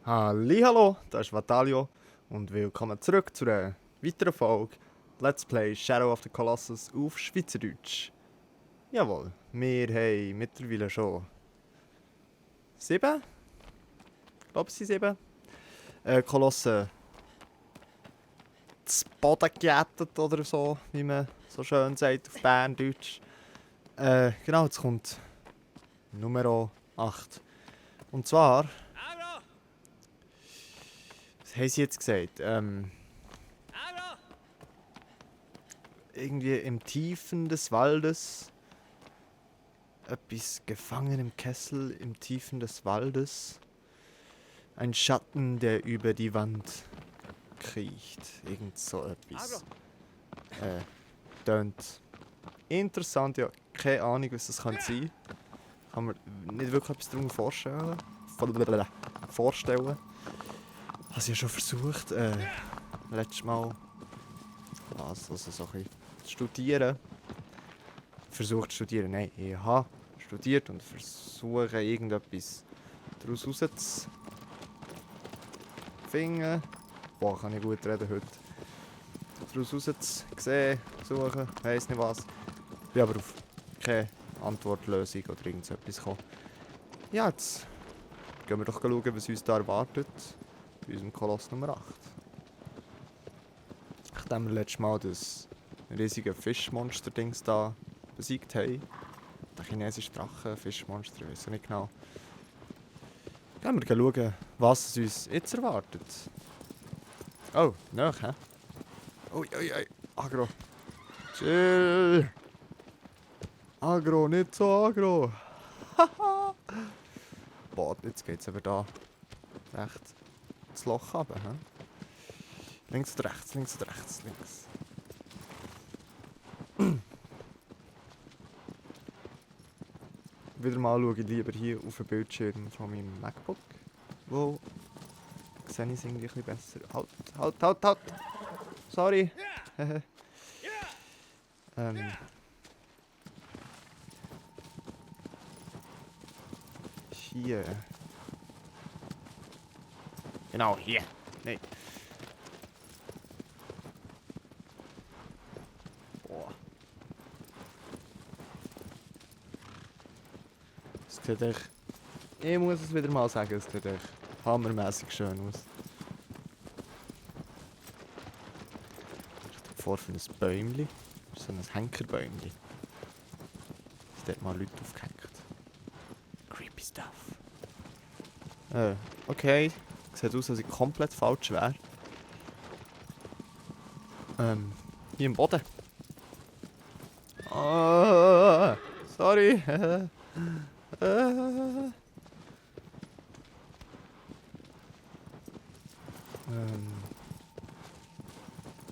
Hallihallo, das ist Vatalio und willkommen zurück zu einer weiteren Folge Let's Play Shadow of the Colossus auf Schweizerdeutsch. Jawohl, wir haben mittlerweile schon 7? Ich glaube, es sind 7. Kolossen zu Boden gejätet oder so, wie man so schön sagt auf Berndeutsch. Genau, jetzt kommt Nummer 8. Und zwar, was haben sie jetzt gesagt? Irgendwie im Tiefen des Waldes. Etwas gefangen im Kessel im Tiefen des Waldes. Ein Schatten, der über die Wand kriecht. Irgend so etwas. Tönt interessant, ja. Keine Ahnung, was das kann sein. Kann man nicht wirklich etwas darunter vorstellen. Habe ich ja schon versucht, letztes Mal also so ein bisschen zu studieren. Versucht zu studieren, nein, ich habe studiert und versuche irgendetwas daraus rauszufinden. Boah, kann ich gut reden heute. Daraus rauszusehen, suchen, weiss nicht was. Bin aber auf keine Antwortlösung oder irgendetwas gekommen. Ja, jetzt gehen wir doch schauen, was uns da erwartet. Bei unserem Koloss Nummer 8. Nachdem wir letztes Mal das riesige Fischmonster-Dings da besiegt haben. Der chinesische Drache, Fischmonster, ich weiß nicht genau. Gehen wir schauen, was es uns jetzt erwartet. Oh, nach, hä? Ui, Agro. Chill. Agro, nicht so agro. Haha. Boah, jetzt geht's aber da recht das Loch runter, hä? Links und rechts, links und rechts, links. Wieder mal schaue ich lieber hier auf den Bildschirm von meinem MacBook. Wo sehe ich es irgendwie ein bisschen besser. Halt! Sorry! Hier. Genau, hier. Nee. Boah. Es sieht echt... Ich muss es wieder mal sagen, es sieht echt hammermäßig schön aus. Ich vor für ein Bäumchen. So ein Henkerbäumchen. Ist dort mal Leute aufgehängt. Creepy stuff. Okay. Sieht aus, als ich komplett falsch wäre. Hier im Boden. Sorry.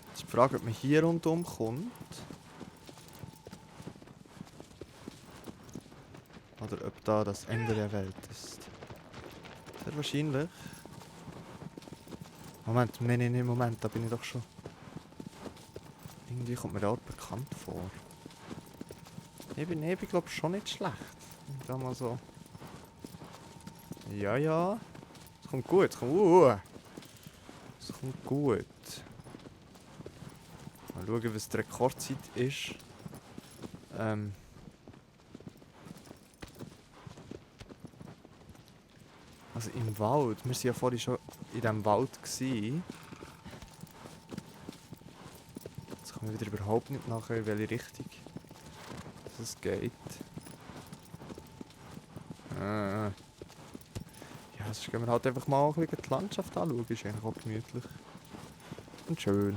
Jetzt die Frage, ob man hier rundum kommt. Oder ob da das Ende der Welt ist. Sehr wahrscheinlich. Moment, Moment, da bin ich doch schon. Irgendwie kommt mir der Ort bekannt vor. Ich bin glaube schon nicht schlecht. Da mal so. Ja. Es kommt gut, es kommt gut. Mal schauen, was die Rekordzeit ist. Also im Wald. Wir waren ja vorhin schon in diesem Wald gewesen. Jetzt komme ich wieder überhaupt nicht nachher, in welche Richtung es geht. Ja, sonst gehen wir halt einfach mal ein bisschen die Landschaft anschauen. Ist eigentlich auch gemütlich. Und schön.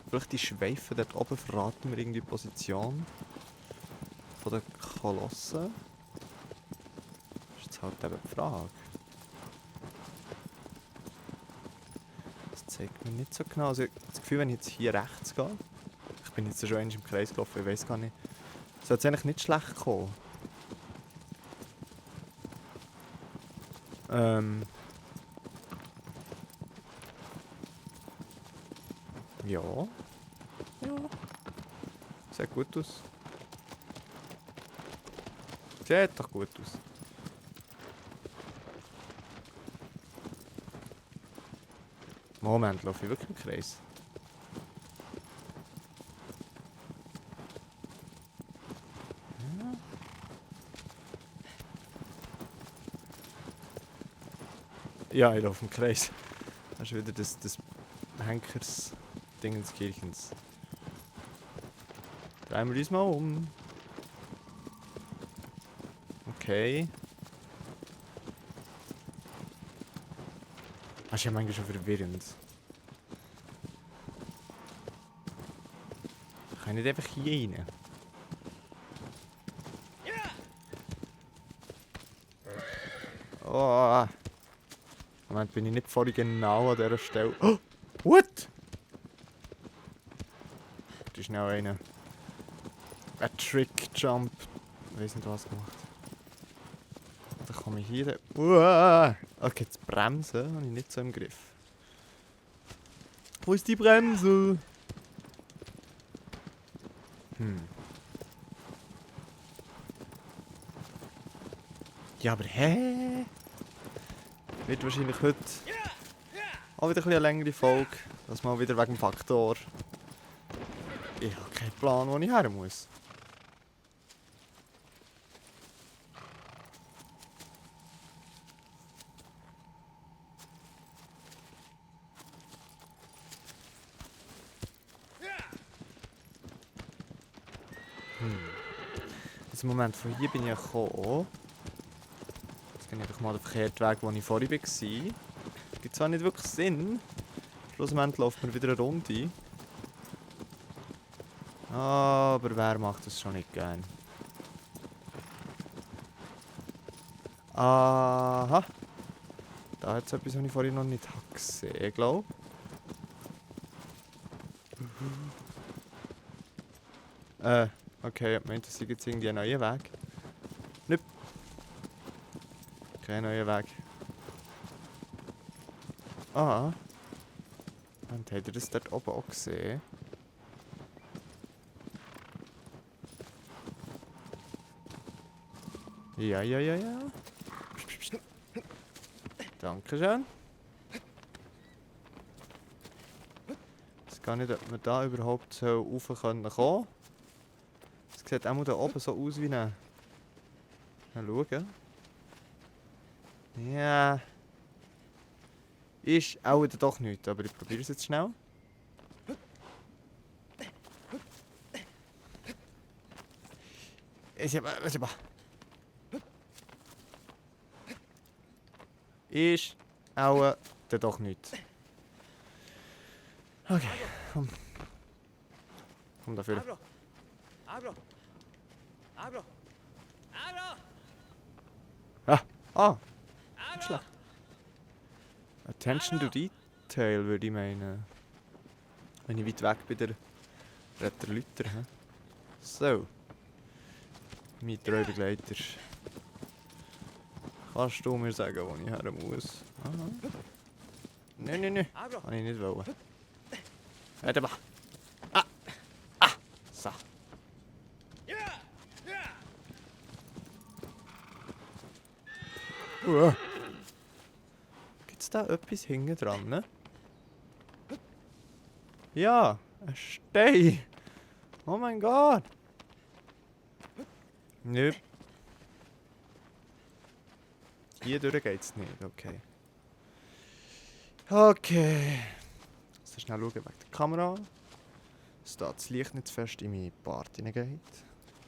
Vielleicht die Schweife dort oben verraten wir irgendwie die Position von den Kolossen. Das ist jetzt halt eben die Frage. Das zeigt mir nicht so genau. Also ich habe das Gefühl, wenn ich jetzt hier rechts gehe, ich bin jetzt schon einmal im Kreis gelaufen, ich weiß gar nicht, sollte es eigentlich nicht schlecht kommen. Ja. Sieht gut aus. Sieht doch gut aus. Moment, laufe ich wirklich im Kreis? Ja, ich laufe im Kreis. Das ist wieder das Henkers-Dingenskirchens. Drehen wir uns mal um. Okay. Das ist ja manchmal schon verwirrend. Kann ich nicht einfach hier rein? Oh. Moment, bin ich nicht voll genau an dieser Stelle. Oh, what? Das ist schnell einer. Ein Trick-Jump. Ich weiß nicht, was gemacht. Da komme ich hier. Okay, das Bremsen habe ich nicht so im Griff. Wo ist die Bremse? Ja, aber hä? Wird wahrscheinlich heute auch wieder eine längere Folge. Das mal wieder wegen dem Faktor. Ich habe keinen Plan, wo ich her muss. Also Moment, von hier bin ich gekommen. Jetzt gehe ich einfach mal den verkehrten Weg, wo ich vorhin war. Gibt zwar nicht wirklich Sinn. Schlussendlich läuft man wieder eine Runde. Aber wer macht das schon nicht gern? Aha. Da hat es etwas, was ich vorhin noch nicht gesehen glaube ich. Okay, ich meinte, es ist jetzt irgendwie ein neuer Weg. Nicht. Kein neuer Weg. Ah. Und habt ihr das dort oben auch gesehen? Ja, ja, ja, ja. Dankeschön. Ich weiß gar nicht, ob man da überhaupt so rauf kommen kann. Es sieht auch da oben so aus wie eine... Mal schauen. Ja. Ist auch wieder doch nichts, aber ich probiere es jetzt schnell. Ist auch dann doch nichts. Okay, komm. Komm dafür. Abro! Abro! Abro! Abro! Ah, ah, nicht Abro! schlecht. Attention to Detail würde ich meinen. Wenn ich weit weg bin, der Lüter. So. Mein treuer Begleiter. Kannst du mir sagen, wo ich her muss? Aha. Nein, nein, nein. Abro! Kann ich nicht wollen. Warte mal. Ah! Ah! So. Ja! Ja! Gibt es da etwas hinten dran? Ne? Ja, ein Stein. Oh mein Gott. Nö. Hier durch geht's nicht, okay. Okay. So schnell schauen wegen der Kamera. Dass da das Licht nicht zu fest in meine Bart hineingeht.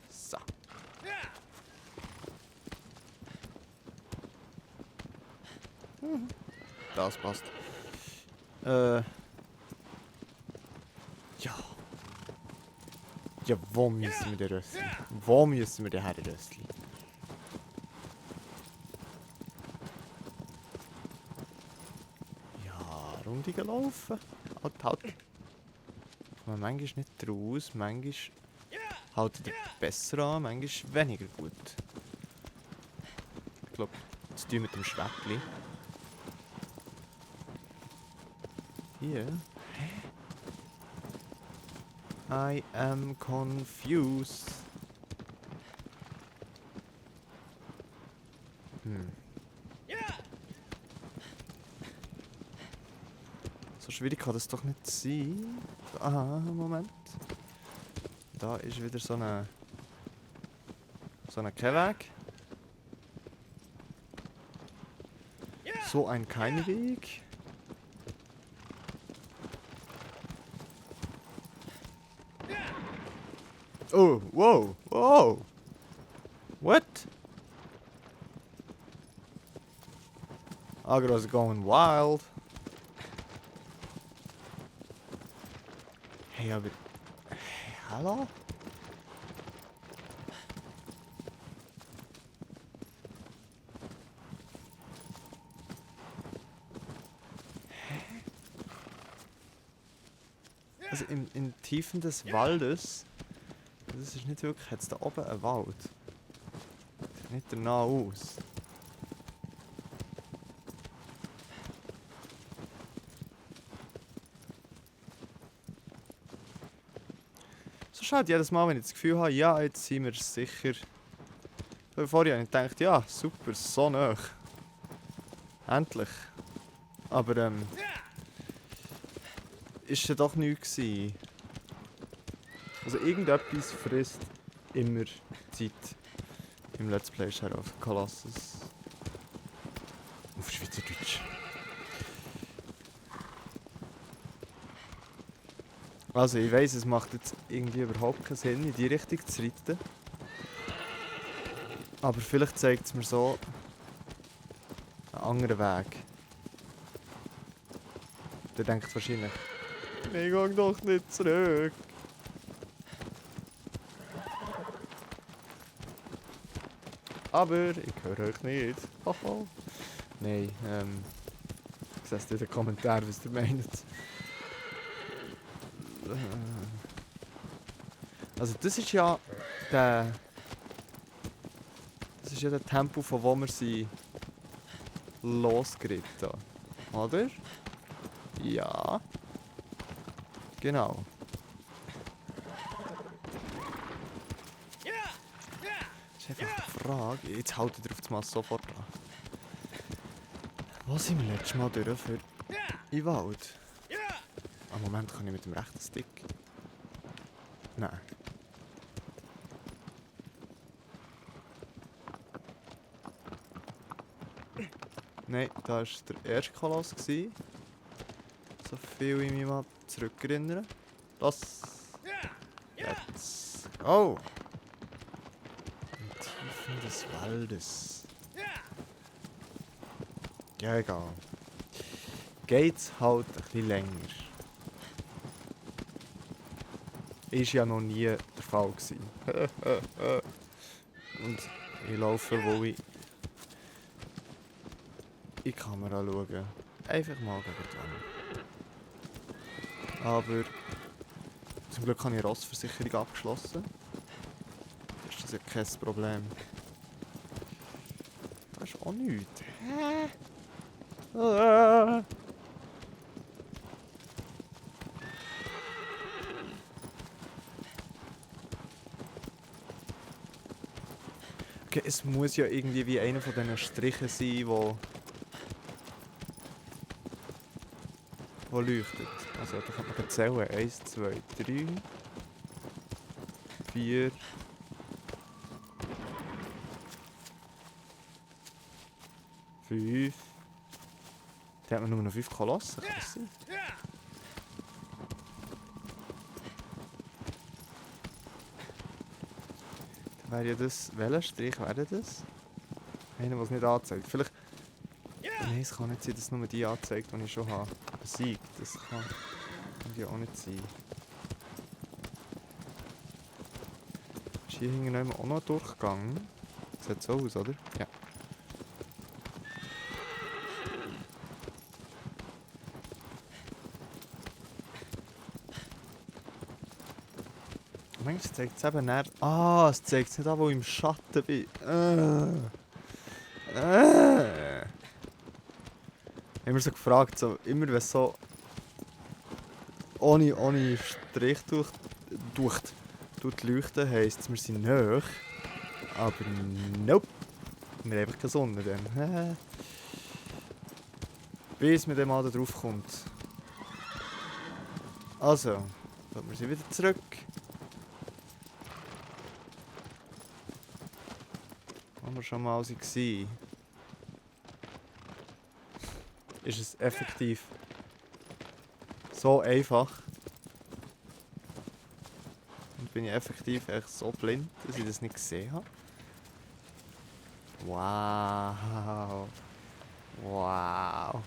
So. Das passt. Ja. Ja, wo müssen wir den Rössli? Wo müssen wir den Herren Rössli? Ja, Runde gelaufen. Halt, halt. Aber manchmal nicht raus, manchmal haltet ihr besser an, manchmal weniger gut. Ich glaube, das tun mit dem Schwäppli. Hier. I am confused. So schwierig kann das doch nicht sein. Aha, Moment. Da ist wieder so ein Kehrweg. So ein kein Weg. Oh, wow, wow. What? Agro's going wild. Hey, aber... Hey, hallo? Also in Tiefen des Waldes, das ist nicht wirklich, hat es da oben einen Wald. Sieht nicht danach aus. So schade jedes Mal, wenn ich das Gefühl habe, ja, jetzt sind wir sicher. Weil vorher habe ich gedacht, ja, super, so nah. Endlich. Aber ist ja doch nichts gewesen. Also irgendetwas frisst immer Zeit im Let's Play Shadow of the Colossus. Auf Schweizerdeutsch. Also ich weiss, es macht jetzt irgendwie überhaupt keinen Sinn, in die Richtung zu reiten. Aber vielleicht zeigt es mir so einen anderen Weg. Der denkt wahrscheinlich, ich gehe doch nicht zurück. Aber ich höre euch nicht. Haha. Nein, ich sehe es in den Kommentaren, was ihr meint. Also das ist ja der... Das ist ja der Tempo, von wo wir sie losgeritten, oder? Ja. Genau. Das ist einfach die Frage. Jetzt haltet ihr auf das Mal sofort an. Wo sind wir letztes Mal durch für in Wald? Am Moment kann ich mit dem rechten Stick. Nein. Nein, da war der erste Koloss. So viel ich mich mal zurückerinnere. Das. Jetzt. Oh! In Tiefen des Waldes. Ja, egal. Geht's halt ein bisschen länger. Ist ja noch nie der Fall gewesen. Und ich laufe, wo ich in die Kamera schaue. Einfach mal gegen die Wand. Aber zum Glück habe ich Rossversicherung abgeschlossen. Ist das ja kein Problem. Da ist auch nichts. Hä? Okay, es muss ja irgendwie wie einer von diesen Strichen sein, wo leuchtet. Also da kann man zählen. 1, 2, 3, 4. 5. Da hat man nur noch 5 Kolossen, kann das sein? Dann wäre ja das... Welcher Strich wäre das? Einer, der es nicht anzeigt. Vielleicht... Nein, es kann nicht sein, dass es nur die anzeigt, die ich schon habe besiegt. Das kann ja auch nicht sein. Ist hier hinten auch noch ein Durchgang? Sieht so aus, oder? Ja. Manchmal zeigt es eben näher. Ah, es zeigt es nicht an, wo ich im Schatten bin. Ich habe mir so gefragt, so, immer wenn es so ohne Strich durch die Leuchte heisst, wir sind nahe. Aber nope. Wir haben einfach keine Sonne dann. Bis man dann mal da drauf kommt. Also, kommen wir sie wieder zurück. Wo wir schon mal waren. Ist es effektiv so einfach? Und bin ich effektiv echt so blind, dass ich das nicht gesehen habe? Wow. Wow.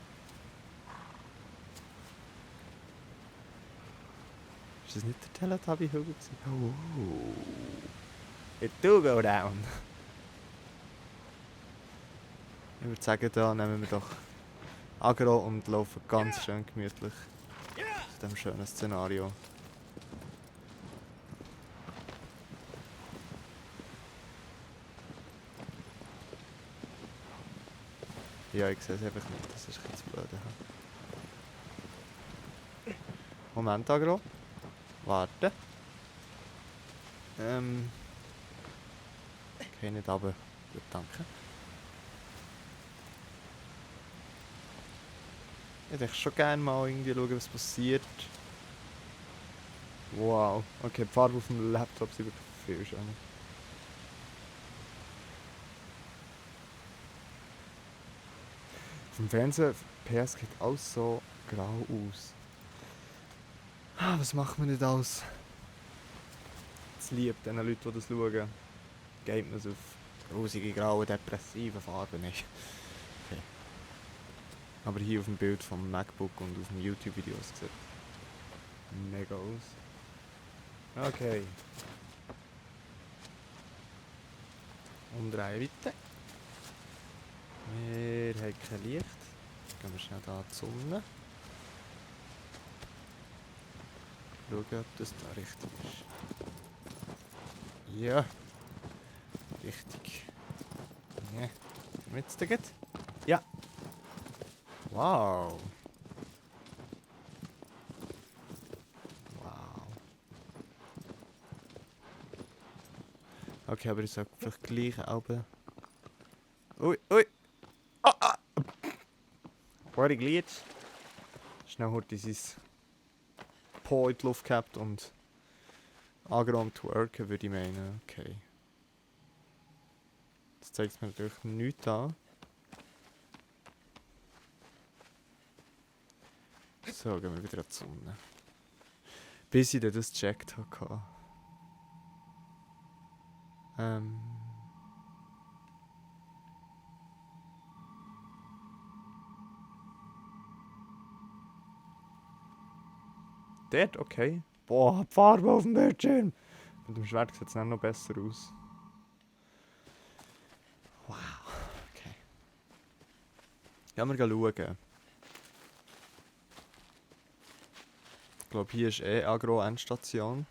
Ist das nicht der Teletubby-Hügel? Oh. It do go down. Ich würde sagen, da nehmen wir doch Agro und laufen ganz schön gemütlich zu diesem schönen Szenario. Ja, ich sehe es einfach nicht, das ist ein bisschen blöd. Moment, Agro. Warte. Okay, nicht runter. Gut, danke. Ich würde schon gerne mal irgendwie schauen, was passiert. Wow. Okay, die Farbe auf dem Laptop sind wirklich viel schöner. Vom Fernsehen, PS sieht alles so grau aus. Ah, was macht man nicht alles? Es liebt den Leuten, die das schauen. Geht man es auf grusige, graue, depressive Farben nicht. Okay. Aber hier auf dem Bild vom MacBook und auf dem YouTube-Video sieht mega aus. Okay. Umdrehen weiter. Wir haben kein Licht. Gehen wir schnell hier die Sonne. Schauen, ob das da richtig ist. Ja. Richtig. Ja. Jetzt da geht. Ja. Wow. Wow. Okay, aber ich sag vielleicht gleich auch. Ui, ui. Ah, ah. Vorher Glied. Schnell heute sein Po in die Luft gehabt und angeräumt zu worken, würde ich meinen. Okay. Das zeigt mir natürlich nichts an. So, gehen wir wieder an die Sonne. Bis ich dann das gecheckt habe. Dort, okay. Boah, die Farbe auf dem Bildschirm. Mit dem Schwert sieht es noch besser aus. Wow, okay. Ja, wir gehen schauen. Ich glaube, hier ist Agro-Endstation.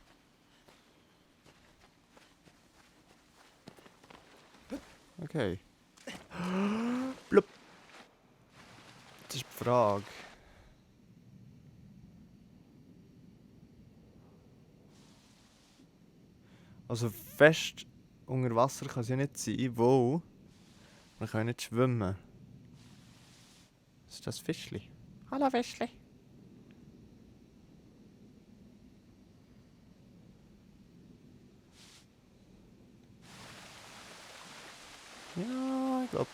Okay. Blub. Das ist die Frage. Also fest unter Wasser kann es ja nicht sein, wo wir können nicht schwimmen. Was ist das Fischli? Hallo Fischli. Ja, ich glaube,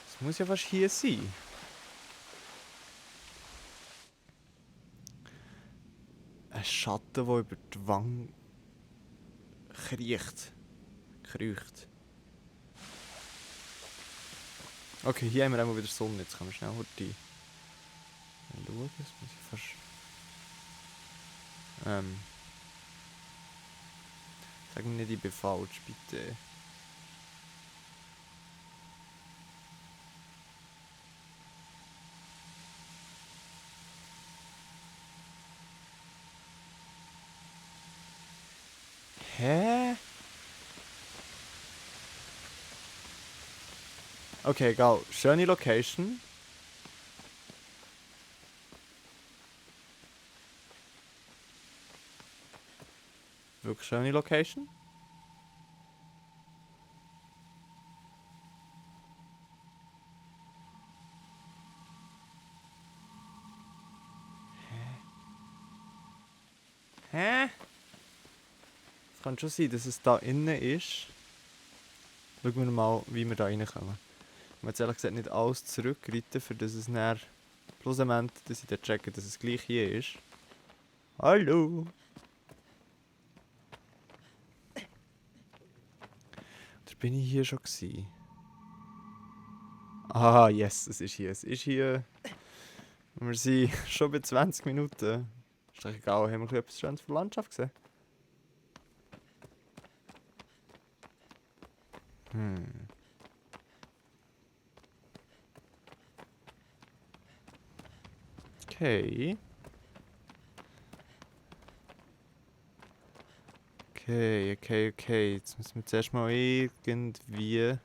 es muss ja fast hier sein. Ein Schatten, der über die Wange kriecht. Okay, hier haben wir einmal wieder Sonne. Jetzt können wir schnell heute schauen. Das muss ich fast... Sag mir nicht, ich bin falsch, bitte. Hä? Okay, egal. Schöne Location. Wirklich schöne Location. Hä? Es kann schon sein, dass es da innen ist. Schauen wir mal, wie wir da reinkommen. Ich muss jetzt ehrlich gesagt nicht alles zurückreiten, für das es nachher schlussendlich, dass ich dann checke, dass es gleich hier ist. Hallo! Oder bin ich hier schon gewesen? Ah, yes, es ist hier. Es ist hier. Wir sind schon bei 20 Minuten. Ist doch egal, haben wir etwas Schönes von der Landschaft gesehen? Okay. Okay. Jetzt müssen wir zuerst mal irgendwie...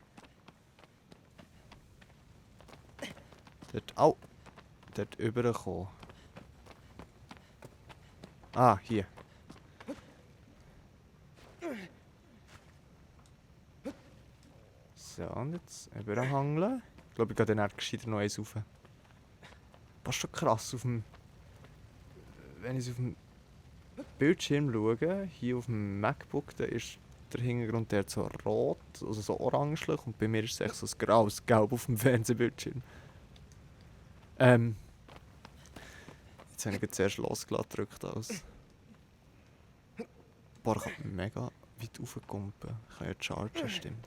Dort rüberkommen. Ah, hier. So, und jetzt überhangeln. Ich glaube, ich gehe dann gescheiter noch eins rauf. Das ist schon krass. Wenn ich auf dem Bildschirm schaue, hier auf dem MacBook, da ist der Hintergrund der so rot, also so orangelich, und bei mir ist es echt so ein graues Gelb auf dem Fernsehbildschirm. Jetzt habe ich zuerst losgelassen gedrückt alles. Boah, ich kann mega weit raufkumpen. Ich kann ja chargen, stimmt.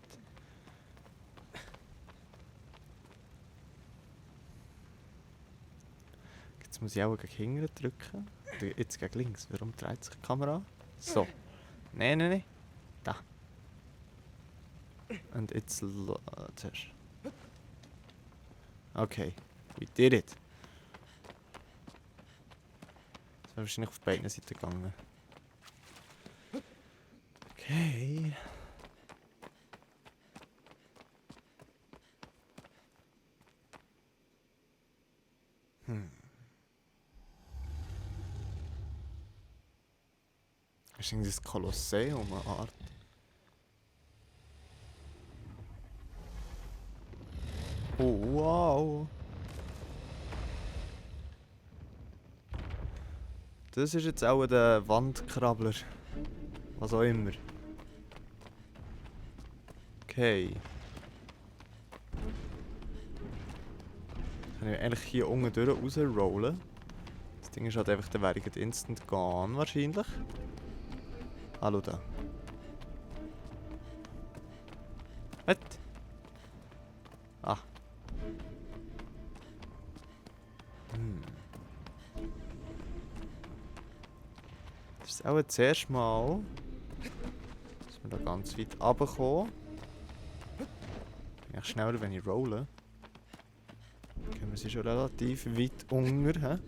Jetzt muss ich auch gegen hinten drücken. Oder jetzt gegen links. Warum dreht sich die Kamera? So. Nein. Da. Und jetzt zuerst. Okay. We did it. Das wäre wahrscheinlich auf beiden Seiten gegangen. Okay. Ist irgendwie das Kolosseum eine Art? Oh, wow! Das ist jetzt auch der Wandkrabbler. Was auch immer. Okay. Kann ich eigentlich hier unten durch rausrollen? Das Ding ist halt einfach, der wäre instant gone wahrscheinlich. Hallo da. Was? Ah. Das ist auch das erste Mal, dass wir da ganz weit runterkommen. Bin ich schneller, wenn ich rolle. Okay, wir sind schon relativ weit unter.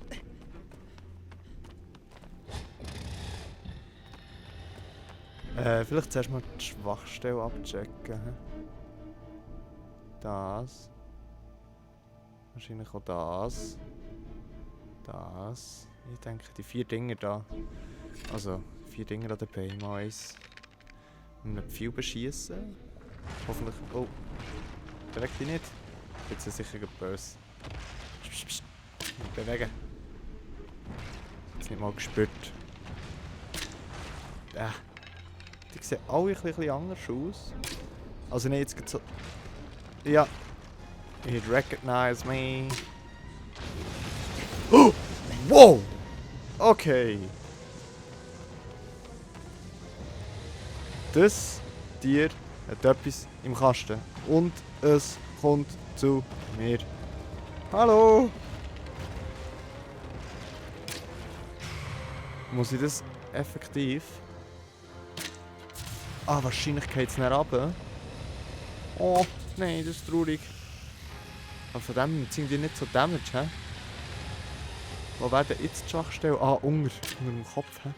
Vielleicht zuerst mal die Schwachstelle abchecken. Das. Wahrscheinlich auch das. Das. Ich denke, die 4 Dinger da. Also, 4 Dinger an der Beine. Mal eins. Mit einem Pfeil beschießen. Hoffentlich. Oh. Beweg dich nicht. Jetzt ist sicher böse. Nicht bewegen. Jetzt nicht mal gespürt. Die sehen alle ein bisschen anders aus. Also nicht jetzt geht so... Ja. It recognize me. Oh! Wow! Okay. Das Tier hat etwas im Kasten. Und es kommt zu mir. Hallo! Muss ich das effektiv... Ah, wahrscheinlich geht es nicht runter. Oh, nein, das ist traurig. Aber von dem sind die nicht so damaged, hä? Wo wäre denn jetzt die Schwachstelle? Ah, unter dem Kopf, hä?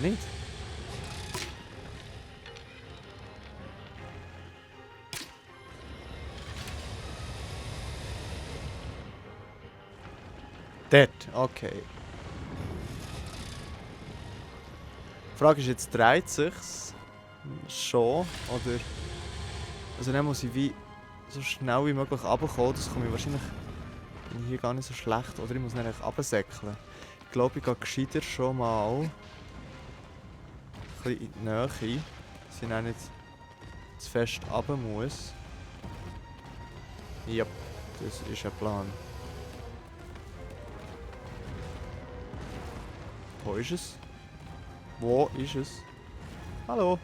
Nicht? Dort, okay. Die Frage ist jetzt, dreht sich's schon, oder... Also dann muss ich wie so schnell wie möglich runterkommen, das komme ich wahrscheinlich... Bin ich hier gar nicht so schlecht, oder ich muss dann einfach runtersäckeln. Ich glaube, ich gehe gescheiter schon mal ein bisschen in die Nähe, dass ich dann nicht zu fest runter muss. Ja, das ist ein Plan. Wo ist es? Wo ist es? Hallo?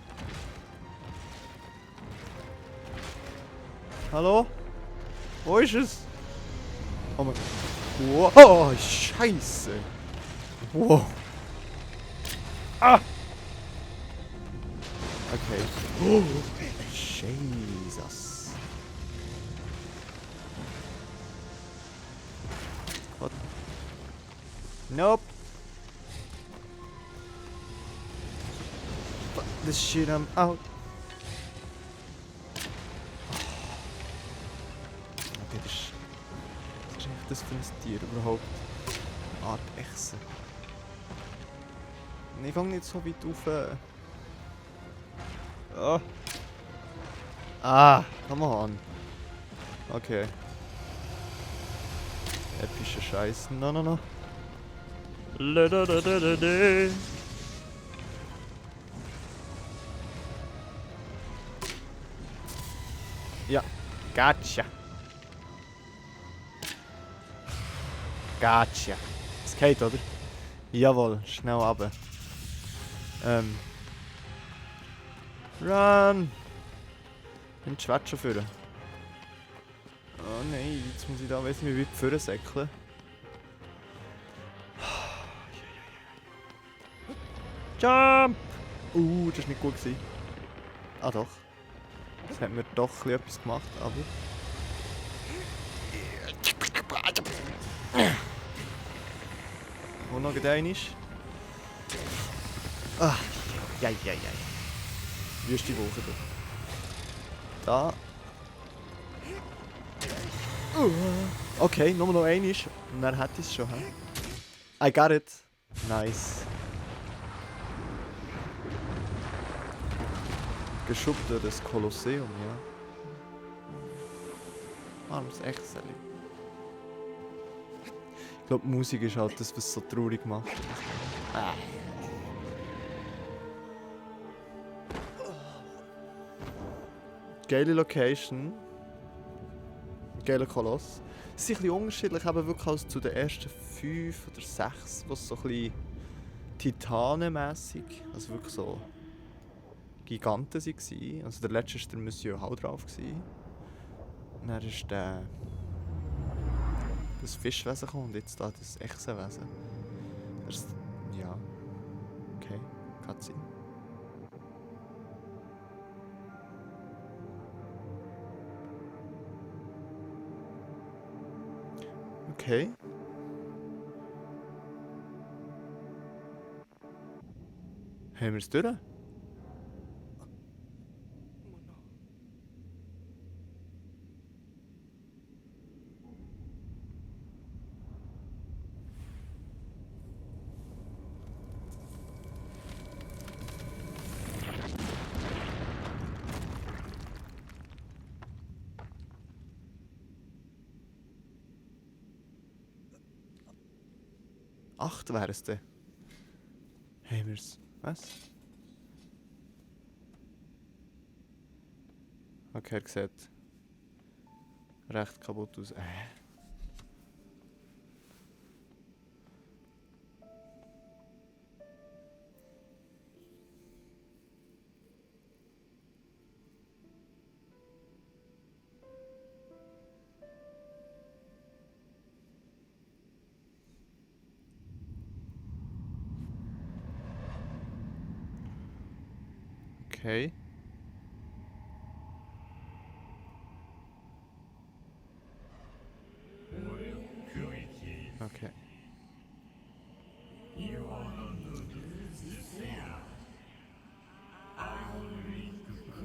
Hallo? Wo ist es? Oh mein... Wow, oh, Scheiße! Wow! Ah! Okay. Oh, Jesus. What? Nope. Fuck this shit, I'm out. Okay, das ist echt das für ein Tier überhaupt? Eine Art Echse. Ich fange nicht so weit auf. Oh. Ah, come on. Okay. Epische Scheiß. No, no, no. Ja, gotcha. Gotcha. Skate, oder? Jawohl, schnell runter. Run! Bin die Schwert schon führen. Oh nein, jetzt muss ich da, weiss nicht, wie weit führen säckeln. Jump! Das war nicht gut gewesen. Ah doch. Das hat mir doch etwas gemacht, aber... Wo noch ein ist. Ah, ja. Wüste Woche da. Okay, nur noch ein ist. Und dann hat ich es schon. He? I got it. Nice. Geschubbt durch das Kolosseum, ja. Armes Echseli. Ich glaube, Musik ist halt das, was es so traurig macht. Ah. Geile Location. Geiler Koloss. Es sind ein bisschen unterschiedlich, eben wirklich als zu den ersten 5 oder 6, was so ein bisschen Titanenmässig, also wirklich so Giganten waren. Also der letzte war der Monsieur Hau drauf. Und dann ist das Fischwesen gekommen und jetzt da das Echsenwesen. Das, ja. Okay, Cutscene. Okay. Haben wir es durch? Acht wäre es dann. Haben wir es? Was? Okay, er sieht recht kaputt aus. Okay. Okay.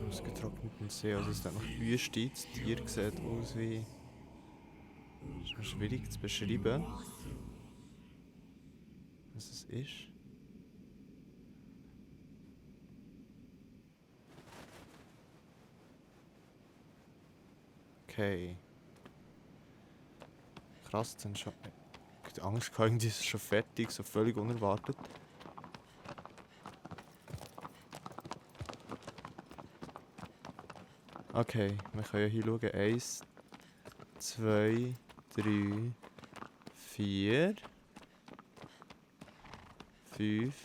Ausgetrockneten See, also es ist einfach Wüste. Das Tier sieht aus wie... Das ist schwierig zu beschreiben, was es ist. Okay. Krass, dann schon... Die Angst gehabt, irgendwie ist es schon fertig, so völlig unerwartet. Okay, wir können ja hier schauen. 1, 2, 3, 4, 5,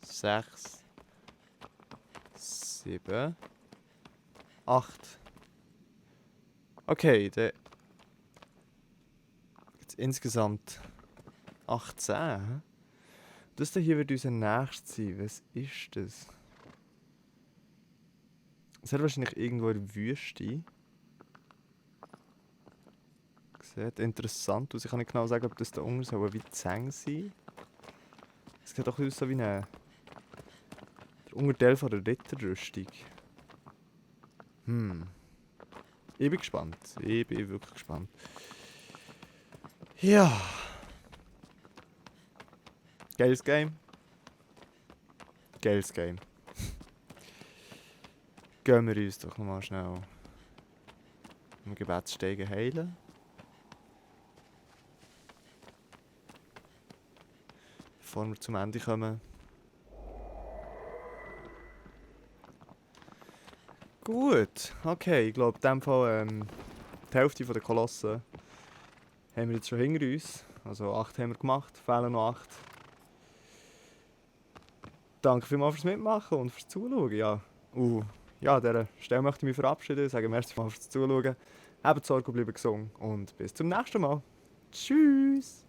6, 7, 8. Okay, dann gibt es insgesamt 18. Das hier wird unser nächstes sein. Was ist das? Es hat wahrscheinlich irgendwo in der Wüste. Sieht interessant aus. Ich kann nicht genau sagen, ob das da unten so wie Zähne sein. Es sieht doch aus so wie der Unterteil von der Ritterrüstung. Ich bin gespannt. Ich bin wirklich gespannt. Ja. Geiles Game. Geiles Game. Gehen wir uns doch nochmal schnell im Gebetssteigen heilen. Bevor wir zum Ende kommen. Gut, okay, ich glaube in dem Fall die Hälfte der Kolossen haben wir jetzt schon hinter uns. Also 8 haben wir gemacht, fehlen noch 8. Danke vielmals fürs Mitmachen und fürs Zuschauen. Ja, ja, an dieser Stelle möchte ich mich verabschieden, sagen merci mal fürs Zuschauen. Habt Sorge und bleibt gesund und bis zum nächsten Mal. Tschüss!